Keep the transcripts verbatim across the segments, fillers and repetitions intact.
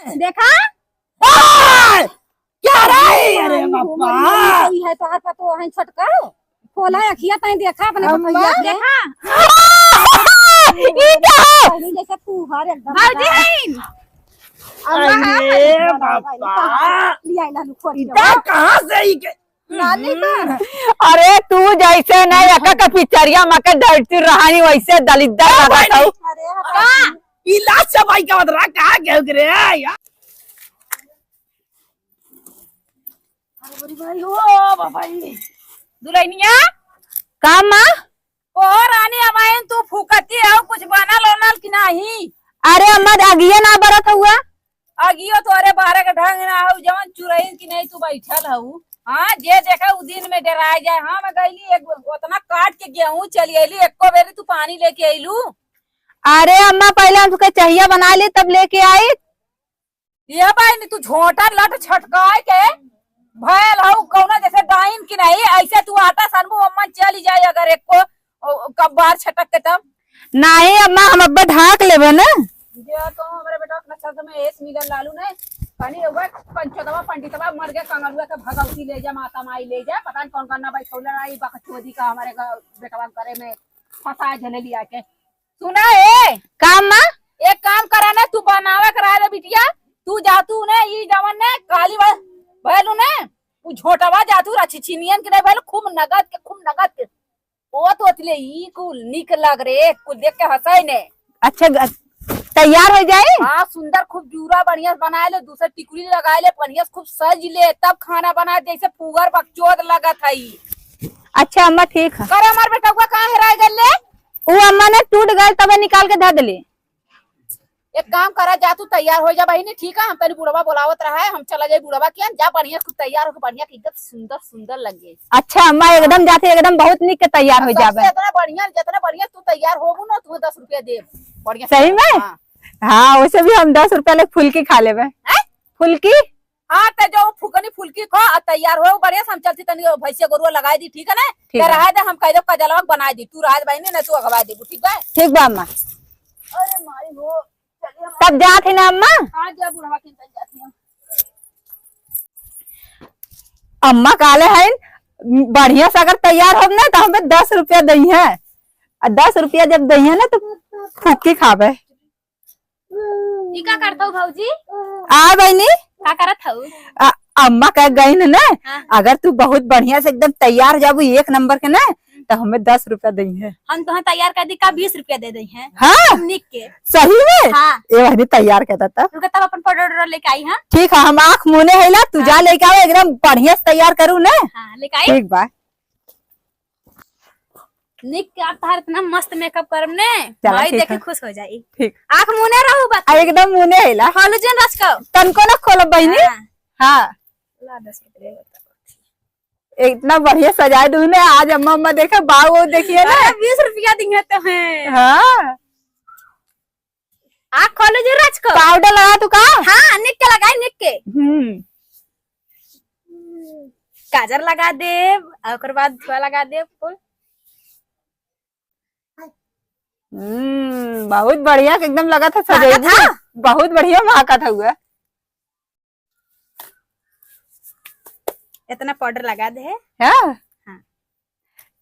देखा? ओए! क्या रे? अरे अरे बापा! सही है, तोहार पतोह है छोटका। खोला अखिया तई देखा अपने हम पतोहिया के। देखा। ई का हो? पहले जैसे फूहर एकदम भौजी बता। हईन। अरे बापा! ले आई लालू खोल के। इधर कहाँ से ई के? नानी का। अरे तू जैसे ना एक का पिक्चरिया में के डरती रहानी वैसे दलिद्दर लगत हऊ। अरे का? इलाज से भाई का बदरा कहाँ गए रे यार? अरे बड़ी भाई, ओ बाबा रे। दुल्हनिया? का माँ? ओ रानी, अब आइन तू फुकती हऊ, कुछ बनल ओनल कि नाही? अरे अम्मा, अगिये ना बरत हुआ। अगियो तोरे बारे के ढंग ना हऊ, जवन चुरैल की नहीं तू बैठल हऊ। हाँ, जे देखे उ दिन में डेराय जाए। हाँ, मैं गईली एक ओतना काट के गेहूं चली अइली, एको बेरी तू पानी लेके अइलू? अरे अम्मा, पहले हम तुके चहिया बना ली, तब लेके आई। ये बहिनी, तू झोंटा लट छटकाए के भयल हऊ कौनो जैसे डाइन की नहीं, ऐसे तू आटा सनबू, अम्मन चली जाए अगर एको, ओ, कब्बार छटक के तब। नहीं अम्मा, हम अब्बे ढाक लेबे ना। जे तो हमरे बेटा के नक्षत्र में एस मिलल लालू ने, कहनी रहुआ पंचोदवा पंडितवा मर गए, कंगरुआ के भगवती ले जा, माता माई ले जा, पता नहीं कौन करना बैठौले रहा, ई बकचोदी का हमारे घर बेटवा करे में फंसा झले लिया के। सुना ए, का अम्मा? एक काम करा ना, तू बनावे के रहा दे बिटिया, तू जा तू ने, ई जवन ने काली बा-, भैलू ने, उ झोटवा जा तू रछिछिनियन के नहीं भैलू, खूब नगद के, खूब नगद के। ओ तो ओतले ई कुल निक लग रे, कुल देख के हंसाई ने। अच्छा, ग-, तैयार हो जाई? हाँ, सुंदर खूब जूरा बढ़िया से बनाए ले, दूसर टिकुली लगाए ले, बढ़िया से खूब सज ले, तब खाना बनाए, जैसे पुअर बकचोद लगत हई। अच्छा अम्मा, ठीक है। करे हमार बेटउआ कहाँ हेराय गइल ले? उ अम्मा ने टूट गइल, तबे निकाल के धर देले। एक काम करा, जा तू तैयार हो जा बहिनी, ठीक है? हम तनी बुढ़वा बोलावत रहा है, हम चला जाई बुढ़वा के यहाँ। जा बढ़िया से तैयार होके बढ़िया के एकदम सुंदर सुंदर लगे। अच्छा अम्मा, एकदम जाते एकदम बहुत निक के तैयार हो सबसे जाबे। इतना बढ़िया, जितना बढ़िया तू तैयार होबू ना, तुम्हें दस रुपया देब। बढ़िया से। सही में? हाँ। हाँ, वैसे भी हम दस रुपया ले फुल्की खा लेबे। हैं? फुल्की? हाँ, ते जो फुकनी फुल्की खो आ तैयार हो, बढ़िया से हम चलती तनी भैंसिया गोरुआ लगाई दी, ठीक है ना? ठीक ते है। रहा दे, हम कह दे कजलवा बनाई दी, तू रहा दे बहिनी, ना तू अगवा देबू, ठीक बा? ठीक बा अम्मा। अरे माई हो, चलिए हम तब जात ही ना अम्मा? हाँ, जा बुढ़वा के तन जाती हम। अम्मा काले हैं, बढ़िया से अगर तैयार होब ना तो हमें दस रुपया दई है, आ दस रुपया जब दई है ना तो फुक्की खाबे। ई का करत हऊ भौजी? आ बहिनी। का करत हऊ? आ, अम्मा कह गई न ना, हाँ। अगर तू बहुत बढ़िया से एकदम तैयार हो जाबू एक नंबर के ना, तो हमें दस रुपया दई है। हम तोहे तैयार कर दी का, बीस रुपया दे दई है। हाँ? निक के। सही में? हाँ। ए बहिनी तैयार कर देता। तू के तब अपन पाउडर उडर लेके आई, हाँ? ठीक है, हम आँख मूने है ला, तू जा हाँ। लेके आओ, एकदम बढ़िया से तैयार करू ना। हाँ, लेके आई। ठीक बा। निक के आप तहार इतना मस्त मेकअप करब ने, चला, माई ठीक देख के है। खुश हो जाई। ठीक। आँख मूने रहू बस। आ, एकदम मूने है ला। खोलू जिन रच को। तनको ना खोलब बहिनी। हाँ। हाँ। ला दस रुपया बता। इतना बढ़िया सजाए दू ने, आज अम्मा, अम्मा देखे, बाऊ, वो देखिए ना। अरे, बीस रुपया दिहे तो हैं। हाँ। आँख खोलू जिन रच को। पाउडर लगा तू का? हाँ, निक के लगाई, निक के। हम्म। काजर लगा देब, आ ओकर बाद धुआ लगा देब कुल। हम्म, बहुत बढ़िया एकदम लगत है, महकत सजैबू। है? बहुत बढ़िया महकत हुआ। इतना पाउडर लगा दे है। हाँ? हाँ।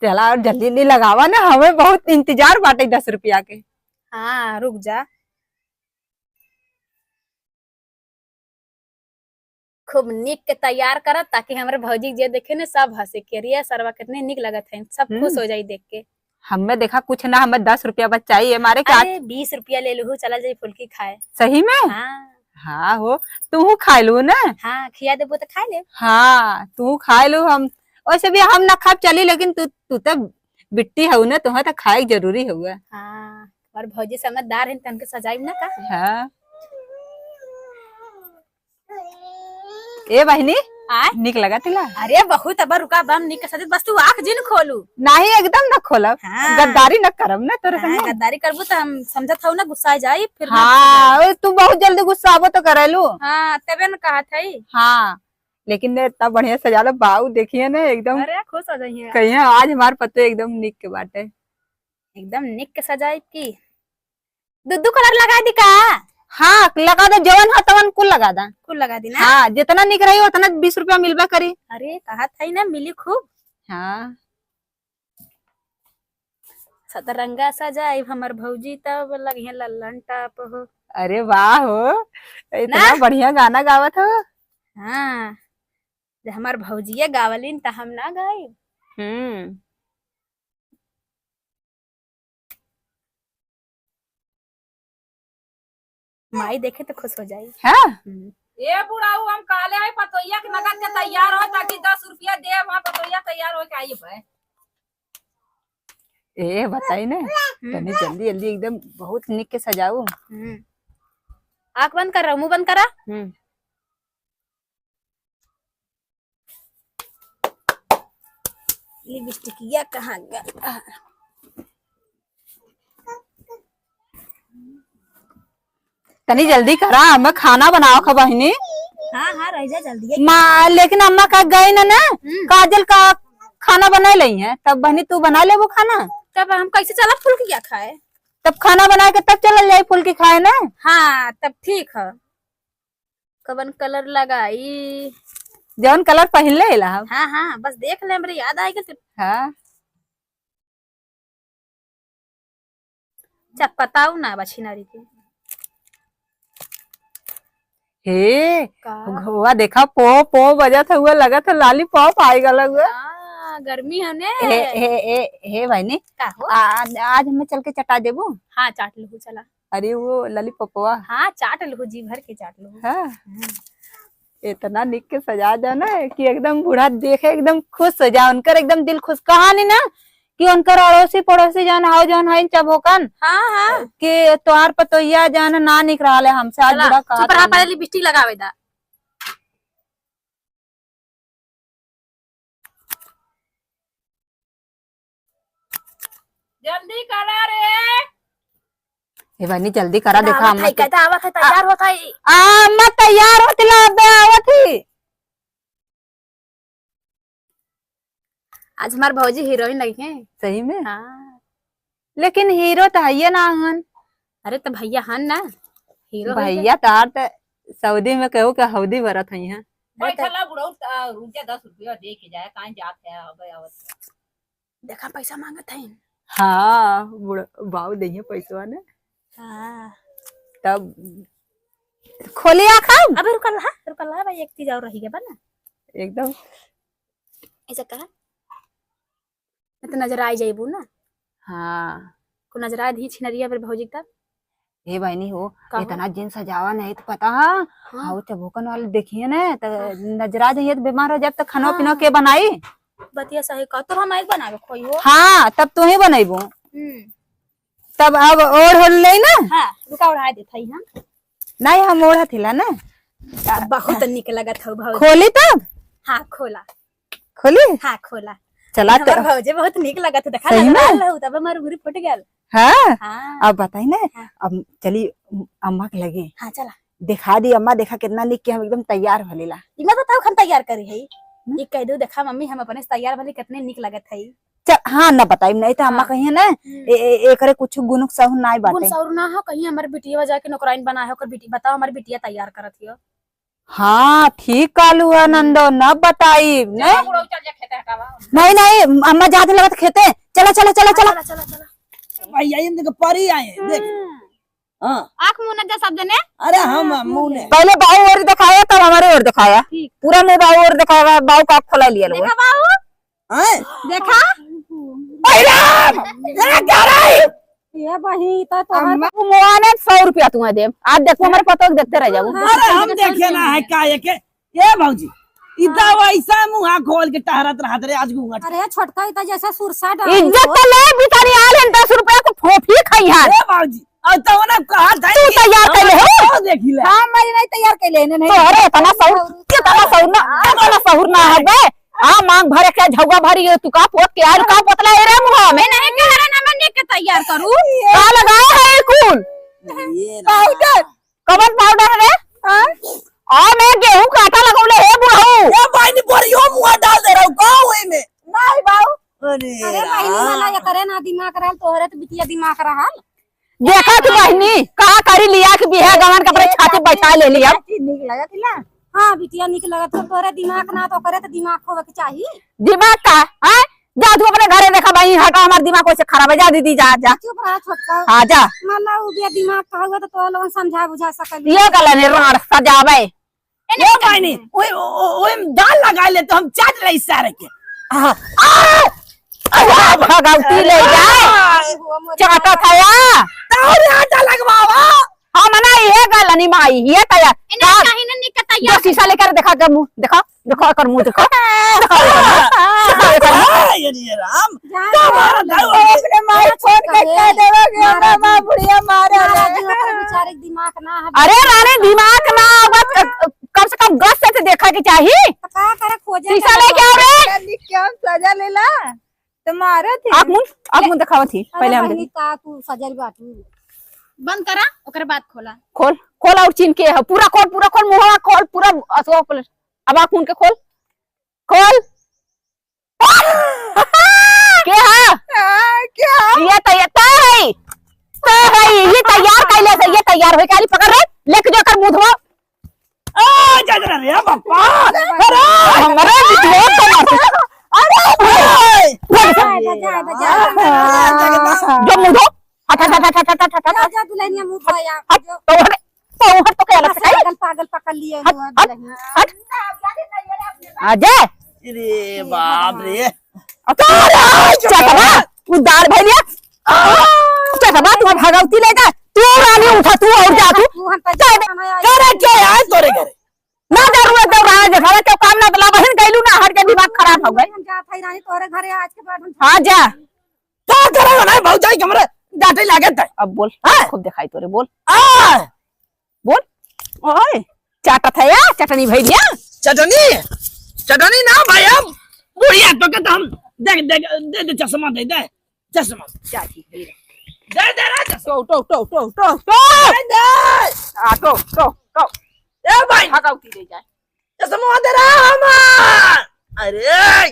चला, और जल्दी जल्दी लगावा ना, हमें बहुत इंतजार बाटे दस रुपया के। हाँ, रुक जा। खूब निक के तैयार करब, ताकि हमरे भौजी के जे देखे ने, सब हंसे कि "अरे, सरवा कितने निक लगत है", सब खुश हम्म। हो जाई देख के। हमें देखा कुछ ना, हमें दस रुपया बचाई है, मारे का। अरे, बीस रुपया ले लूहू, चला जाई फुल्की खाए। सही में? हाँ। हाँ हो, तू खाए लू ना। हाँ, खिया देबू तो खाए ले। हाँ, तू खाए लू, हम वैसे भी हम ना खाब चली, लेकिन तू, तू तो बिट्टी हऊ ना, तुहे तो खाए के जरूरी हउए। हाँ, और भौजी समझदार है, तनके सजाई ना का। हाँ। ए बहिनी, आय? निक लगा तिला? अरे बहुत, अब रुका, बम निक के सजत, बस तू आँख जिन खोलू। नाही, एकदम न खोलब। हाँ। गद्दारी न करब न तोरे हाँ, संगे। गद्दारी करबू त हम समझत हऊ ना, गुस्सा जाई, फिर ना हाँ, गुस्सा जाई। ओ, तू बहुत जल्दी गुस्साबो तो करेलू। हाँ, तबे न कहत हई। हाँ, लेकिन ने इतना बढ़िया सजालो बाऊ, देखिए ना एकदम। अरे खुश हो जाइए। कहिए आज हमार पतो एकदम निक के बाटे। एकदम निक के सजाई की। दू दू कलर लगा दी का? हाँ, लगा दे, जवन ह तवन कुल लगा दा। कुल लगा दी ना? हाँ, जितना निक रही उतना बीस रुपया मिलबा करी। अरे, कहत है ना, मिली खूब। हाँ। सतरंगा सजाइब हमर भौजी तब लगिहे लल्लन टाप हो। अरे वाह हो, इतना ना? बढ़िया गाना गावत हो। हाँ, जब हमार भौजिया गावलिन त हम ना गाइब। हम्म। माई देखे त खुश हो जाई। हाँ? हम्म। ए बुढ़ऊ, हम काले है पतोहिया के नगद के तैयार हो, ताकि दस रुपया देब, वहाँ पतोहिया तैयार हो के आई है। ए, बताई ना, हम्म। तनी जल्दी जल्दी एकदम बहुत निक के सजाऊ। हम्म। आँख बंद कर, मुँह बंद करा। हम्म। लिपस्टिकिया कहाँ गल? तनी जल्दी करा, अम्मा खाना बनाओ खा बहिनी। हाँ, हाँ, रह जा, जल्दी है। माँ, लेकिन अम्मा का गई ना, ना, हम्म। काजल का खाना बनाए लई है, तब बहिनी तू बना लेबो खाना। तब हम कैसे चला फुलकिया खाए? तब खाना बना के तब चलल जाई फुलकी खाए ना। हाँ, तब ठीक है। कवन कलर लगाई? जवन कलर पहिनले हला हम। हाँ, हाँ, बस देख ले, हमरे याद आ गइल। हाँ। चटपटाऊ ना बा छिनरी के। हे, का? घोवा देखा, पो, पो बजत हुआ, लगत है लॉलीपॉप आइ गल हुआ। हाँ, गर्मी है ने। हे, हे, हे, हे बहिनी, का हो? आ, आज हमें चल के चटा देबू? हाँ, चाट लूँ, चला। अरे वो लॉलीपॉपवा। हाँ, चाट लूँ, जी भर के चाट लूँ। हाँ। हम्म। इतना निक के सजा दो ना कि एकदम बूढ़ा देखे एकदम खुश हो जा, उनकर एकदम दिल खुश। कहानी ना कि उनकर अड़ोसी पड़ोसी जौन हाउ जौन है चबोकन हाँ, हाँ। कि तोहार पतोहिया जौन ना निक रहल है हमसे, आज चला, बूढ़ा कहत चुप रहा, रहल है। पहले लिपस्टिक लगावे दा। जल्दी करा रे। ए बहिनी, जल्दी करा, देखा, आवत अम्मा है, तो कहता आवत है, तैयार होत है। आ, अम्मा तैयार होत ला, अबे आवत ही। आज हमार भौजी हीरोइन लगी है। सही में? हाँ। लेकिन हीरो तो हइये ना हन। अरे, तो भैया हन ना, हीरो हन भैया। तार तो सऊदी में केहू के हौदी भरत हई हैं। बैठला बुढ़ऊ, आ, रुपया दस रुपया दे के जाए, काहे जात है, अबे आवत है। देखा, पैसा मांगत हईन। हाँ, बुढ़-, बाऊ देइहे पैसवा ने। हाँ। तब खोली आँख हम। अबे रुकल हा, रुकल हा भाई, एक चीज और रही गया बा ना। एकदम। ऐसा कहा? नहीं तो नजर आ जाइबू ना। हाँ। को नजर आ दी छिनरिया पर भौजी तब। हे बहिनी हो, का हो? इतना जिन सजावा नहीं तो पता है। हाँ। हाँ, वो चबोकन वाले देखिए ना, तो हाँ। नजरा जाइए तो बीमार हो जाए, तो खाना हाँ। पीना के बनाई? बतिया सही कहा, तो हम एक बनावे खोई हो। हाँ, तब तू ही बनैबो। हम्म। तब अब ओढ़ ओढ़ ले ना। हाँ, रुका, ओढ़ा देत हई हम। नहीं, हम ओढ़त हिला ना। बहुत निक लगत हो भौजी। खोली तब? हाँ, खोला। खोली? हाँ, खोला। चला हमार तो। भौजी बहुत निक लगत हो, देखा सही लग में? रहल हो, तब हमार उंगली फूट गल। हाँ? हाँ। अब बताई ना, हाँ। अब चली अम्मा के लगे। हाँ, चला। दिखा दी अम्मा, देखा कितना निक के हम एकदम तैयार भलेला। ई मत बताओ हम तैयार करी है। हम्म? ई कह दो, देखा मम्मी, हम अपने से तैयार भले कितने निक लगत है। चल, हाँ, ना बताई, नहीं तो अम्मा हाँ। कहिए ना, हम्म। ए, ए, एकरे कुछ गुनुक सहु नाई गुण बाटे। सहु ना हो, कहीं हमारे बिटिया जाके नौकराइन बनाए हो, ओकर बिटी, बताओ हमारी बिटिया तैयार करत हियो। हाँ, ठीक कहलू है हम्म। नंदो, न बताई, चलो, नहीं? बुढ़ऊ चल जा खेते हटावा। नहीं, नहीं, अम्मा जात लगत खेते। चला, चला, चला, चला। चला, चला, चला। भैया, ये देखो, परी आए, देख। हम्म। हाँ। आँख मुँह न जा सब जने। अरे, हम हाँ, मुँह मुँह ने। पहले बाऊ ओर दिखाया, तब हमारे ओर दिखाया। ठीक। पूरा में बाऊ ओर दिखाया, बाऊ का खोला लिया लोग। देखा बाऊ? हैं? देखा? अरे राम! ए, क्या रे? ये बही, तो तोहर अम्मा। तू मुआने सौ रुपया तुम्हें देब। आज देखो, हमारे पतोह के देखते रह जाओ। अरे, हम देखे ना है का ये के? ए भौजी, ई तो वैसा मुँह खोल के टहरत रहत रे, आज घूंघट। अरे, छोटका, ई तो जैसे सुरसा डाल इज्जत हो। तो ले, बिचारी आल है, दस रुपया को फोफी खाई है। ए भौजी, अब तो उन्हें कहा था तू कि तैयार हम कर ले हो। तो देखी ले। हाँ, मैं नहीं तैयार कर ले, नहीं। तो अरे, इतना सहूर, इतना सहूर ना, इतना सहूर ना है बे। हाँ, मांग भरे के झौगा भरी है, तू का पोत के आयल, का पोतला ए रे मुँह में? नहीं कह रहे ना, मैं देख के तैयार करूँ। का लगाए है ये कुल? ये पाउडर। कवन पाउडर रे? हाँ? आ, मैं गेहूं का आटा लगौले हे बुढ़ऊ। ए बहिनी, बोरियो मुँह डाल दे रहू का ओई में? नहीं बाऊ। अरे अरे बहिनी, राम। वाला ये करे ना दिमाग रहल, तोहरे तो बिटिया दिमाग रहल। देखा तू बहिनी, का करी लिया के बिहा गवन के अपने छाती बैठा ले लिया। चीज निक लगत हिला। हाँ बिटिया, निक लगत हो। तोरे दिमाग ना तो करे तो दिमाग होवे के चाही। दिमाग का? हैं? जा तू अपने घरे देखा भाई, हटा, हमार दिमाग वैसे खराब है। जा दीदी, जा, जा। चुप रहा छोटका। हाँ, जा। मतलब उ बिया दिमाग का हुआ तो तोरा लोगन समझा बुझा सकली। ये गला ने राड़ सजावे। ए, ये नहीं बहिनी, ओए, ओ-, ओ-, ओए, दाल लगा ले तो हम चाट ले सारे के। आहा, आ! भगवती ले जाए। चाटा खाया। तोरे आटा लगवावा। हम ना ये गलनी माई, ये तैयार। ए, नहीं, का? कहीं ना निकल तैयार। जो शीशा लेकर देखा कर मुंह, देखा, देखा कर मुंह, देखा। देखा कर मुंह, देखा कर मुंह। आ, ये रे राम। जा, का जा, मारा जा, था वो? अपने माई फोन के कह देवे कि हमरा माँ बुढ़िया मारे मारा ले। जी, ओकर बेचारे के दिमाग ना है। अरे रानी, दिमाग ना होगा, क-, कम से कम गस से तो देखा के चाही। तो का करे, खोजे शीशा के लेके आओ रे। पता नहीं क्या सजा लेला, तो मारत है। आँख मुन, आँख मुन दिखावत ही, अरे पहले हम बहिनी, देखी। का तू सजल बाटू? बंद करा, ओकर बाद खोला। खोल, खोल और चिन्ह के है, पूरा खोल, पूरा खोल, मुंहवा खोल, पूरा असवा खोल। अब आँख मुन के खोल, खोल। के है? हाँ, क्या? ये तो, ये तो है। तो है, ये तैयार कैले से, ये तैयार होई, काली पकड़ रे, लेके जो कर मुंह धो। आ, जा, जा रे, बापा। अरे, हमरे बिटिया को मार दे। अरे, भाई। जा, जा, जा, जा। जो मुंह धो। हट, हट, हट। जा, जा, दुल्हनिया मुंह धो यार। हट, जो तो हट, तो हट, तो क्या लगता है? पागल, पागल पकड़ लिए हट, हुआ हट, दुल्हनिया। हट। आ जा। अरे बाप रे। अरे चटवा, तू दाल भैलिया। चटवा, तू भगवती ले जा। तू रानी उठा, तू और जा, तू। तू हम पे जा, जा, जा, जा, क्या है तोरे घरे? ना जरूरत है, रानी देखावे के काम ना, तो ला बहिन गइलू ना, हट के दिमाग खराब हो गए। हम जात है रानी तोरे घरे आज के बाद हम हाँ, जा। का करे ना भौजाई के हमरे डांटे लागत है। अब बोल, हाँ? खूब दिखाई तोरे, बोल। आ! बोल। ओए, चाटत है या चटनी भैया? चटनी? चटनी ना भाई, अब बुढ़िया तो के तो हम देख, देख, दे दे चश्मा, दे दे चश्मा। क्या चीज दे दे? दे दे रे चश्मा। टो, टो, टो। दे दे। आ, टो, टो, टो। ए भाई। भगवती ले जाए। चश्मा दे रहा हमार। अरे।